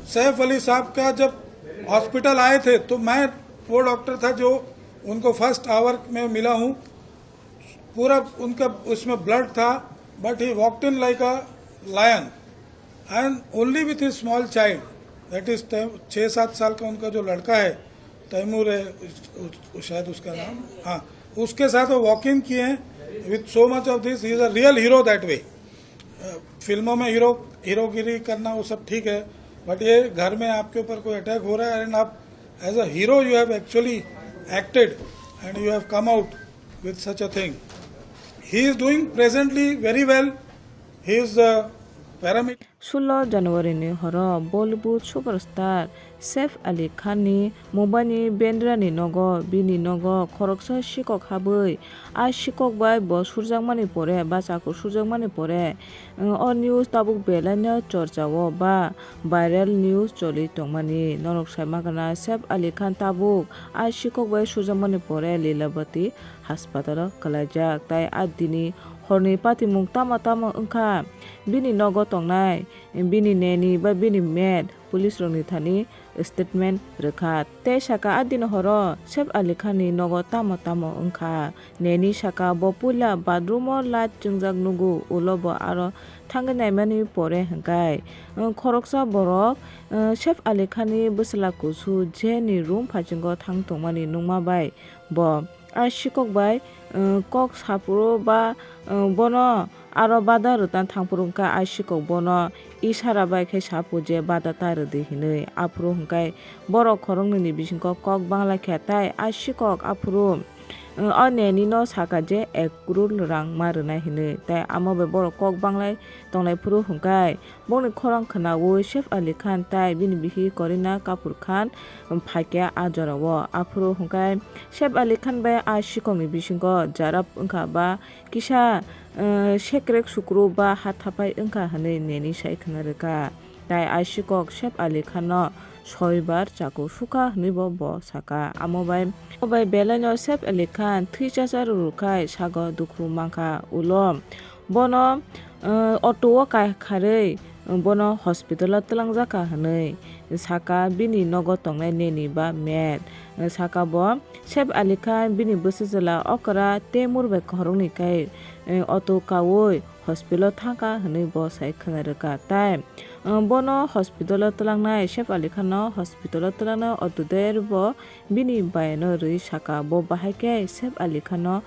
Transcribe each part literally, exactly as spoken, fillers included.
सैफ अली साहब का जब हॉस्पिटल आए थे तो मैं वो डॉक्टर था जो उनको फर्स्ट आवर में मिला हूँ। पूरा उनका उसमें ब्लड था, but he walked in like a lion and only with his small child, that is, छः सात साल का उनका जो लड़का है, तैमूर है, उस, उस, शायद उसका नाम, हाँ, उसके साथ वो वॉक इन किए हैं with so much of this, he is a real hero that way। फिल्मों में हीरो हीरोगिरी करना वो सब ठीक है, बट ये घर में आपके ऊपर कोई अटैक हो रहा है and आप as a hero you have actually acted and you have come out with such a thing। He is doing presently very well। He is a paramedic। Sulo January ni horo Bollywood superstar Saif Ali Khan ni Mumbai ni Bandra ni nogo bini nogo khoroksa sikok habwi, a sikok bai bo surjakmani pore ba chakur surjakmani pore, o news tabuk belai no chorcha o ba viral news choli tongmani. Norok sai mankha na Saif Ali Khan tabuk a sikok bai surjakmani pore Lilavati hospital o kwlaijak, tai a dini horni patimung tamo tamo wngkha. Bini nogo tongnai bini nanny ba bini maid police rokni thani statement rwkha, tei saka a dini horo Saif Ali Khan ni nogo tamo tamo wngkha. Nanny saka bo puila bathroom o light chwngjak nugo, ulo bo aro thangwi naimani pore hwnkhe khoroksa borok Saif Ali Khan ni bwsla kusu je ni room phaichingo thang tongmani nukma bai bo a sikok bai kok saphuru ba bono aro bada rwna thangphuru hwnkhe a sikok bono isara bai khe saphuru je bada ta rwdi hinwi. Aphuru hwnkhe borok khoroknwi ni bisingo kok bangla khe tai a sikok aphuru o nanny no saka je ek crore rang ma rwnai hinwi, tai amo bai borok kok banglai tonglai phuru hwnkhe bongni khorang khwnaui Saif Ali Khan tai bini bihi Kareena Kapoor Khan phaikha a jorao. Aphuru hwnkhe Saif Ali Khan bai a sikokni bisingo jarap wngkha ba kisa sekrek sukru ba ha thapai wngkha hinwi nanny sai khwna rwkha. Tai a sikok Saif Ali Khan no soibar chaku sukha hinwi bo bo saka. Amo bai, amo bai belai no Saif Ali Khan thwi chacha rwrwkhai sago dukhu mankha ulo. Bono auto o kharwi bono hospital o twlangjakha hinwi saka bini nogo tongnai nanny ba maid. Saka bo Saif Ali Khan bini bwsajwla okra Taimur bai khoroknwi khai auto kaui hospital o thangkha hinwi bo sai khwna rwkha. Tai bono hospital o twlangnai Saif Ali Khan no hospital o twlangnai auto driver bo bini bai no rwi saka bo bahai khe Saif Ali Khan no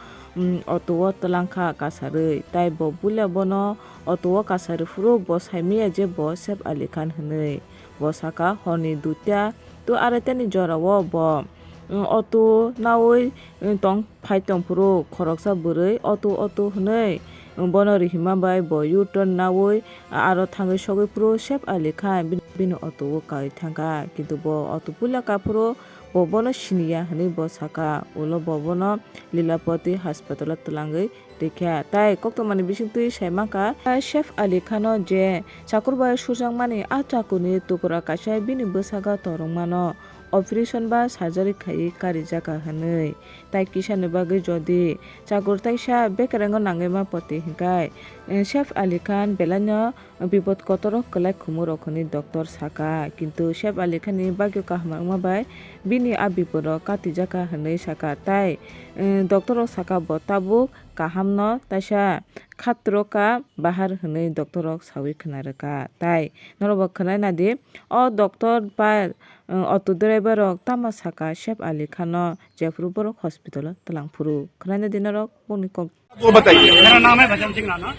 auto o twlangkha kasarwi, tai bo puila bono auto o kasarwi phuru bo saimaya je bo Saif Ali Khan hinwi. Bo saka horni duita to aretani jorao bo auto naui tong phai tongphuru khoroksa bwrwi auto auto hinwi bono rihima bai bo U-turn naui aro thangwi sogwi phuru Saif Ali Khan bini auto o kaui thangkha, kintu bo auto puila kaphuru bo bono siniya hinwi bo saka, ulo bo bono Lilapati hospital o twlangwi rikha. Tai koktwmani bisingtwi sai mankha, Saif Ali Khano je chakur bai sujakmani a chakurni tukura kaisa bini bwsaka torokmano operation ba surgery khaiwi karijaka hinwi. Tai kisani bagwi jodi chakur taisa bekerango nangwi ma poti hinkhai, Saif Ali Khan belaino bipod kotoro kwlai khumui rok hinwi doctor saka, kintu Saif Ali Khan ni bagyo kaham wngma bai bini a bipod rok katijaka hinwi saka. Tai doctor rok saka bo tabuk kaham no taisa khatrok ka bahar hinwi doctor rok sawi khwna rwkha. Tai norok bo khwnai nadi, o doctor ba auto driver rok tamo saka Saif Ali Khan no jephuru borok hospital o twlang phuru. Khwnai nadi norok bongni kok. वो बताइए। मेरा नाम है भजन सिंह राणा।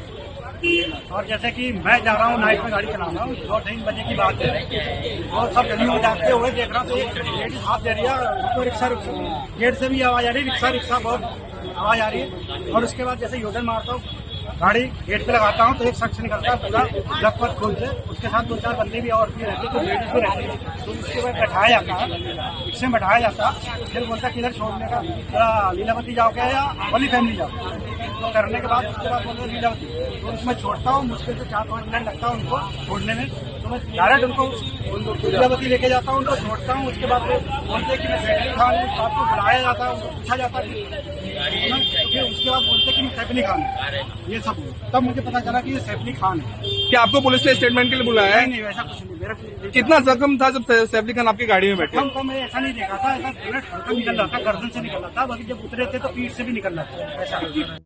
और जैसे कि मैं जा रहा हूँ, नाइट में गाड़ी चला रहा हूँ, दो ढाई बजे की बात है। और सब गलियों में जाते हुए देख रहा हूँ तो एक लेडीज हाथ दे रही है, उसको रिक्शा, रिक्शा, गेट से भी आवाज आ रही है, रिक्शा, रिक्शा बहुत आवाज आ रही है। और उसके बाद जैसे यूटर्न मारता हूँ, गाड़ी गेट पे लगाता हूँ तो एक शख्स निकलता है पूरा लखपत खोल से, उसके साथ दो चार बंदे भी और भी रहते, तो लेडीज भी रहते हैं। तो उसके बाद बैठाया जाता है, रिक्शे में बैठाया जाता है, फिर बोलता है किधर छोड़ने का, पूरा लीलावती जाओगे या वली फैमिली जाओ। तो करने के बाद उसके बाद बोलते हैं लीलावती, तो उसमें छोड़ता हूँ, मुश्किल से चार पाँच मिनट लगता है उनको छोड़ने में। तो मैं डायरेक्ट उनको लीलावती लेके जाता हूँ, उनको छोड़ता हूँ। उसके बाद वो बोलते हैं कि मैं सेक्रेटरी खान हूँ, तो आपको बुलाया जाता है, उनको पूछा जाता है कि फिर उसके बाद बोलते कि मैं सैफ अली खान है, ये सब हुआ। तब मुझे पता चला कि ये सैफ अली खान है। क्या आपको पुलिस ने स्टेटमेंट के लिए बुलाया है? नहीं, नहीं, वैसा कुछ नहीं। मेरा कितना जख्म था जब सै-, सैफ अली खान आपकी गाड़ी में बैठे? हम तो मैं ऐसा नहीं देखा था, ऐसा बुलेट हल्का निकल रहा था, गर्दन से निकल रहा था, बाकी जब उतरे थे तो पीठ से भी निकल रहा था ऐसा।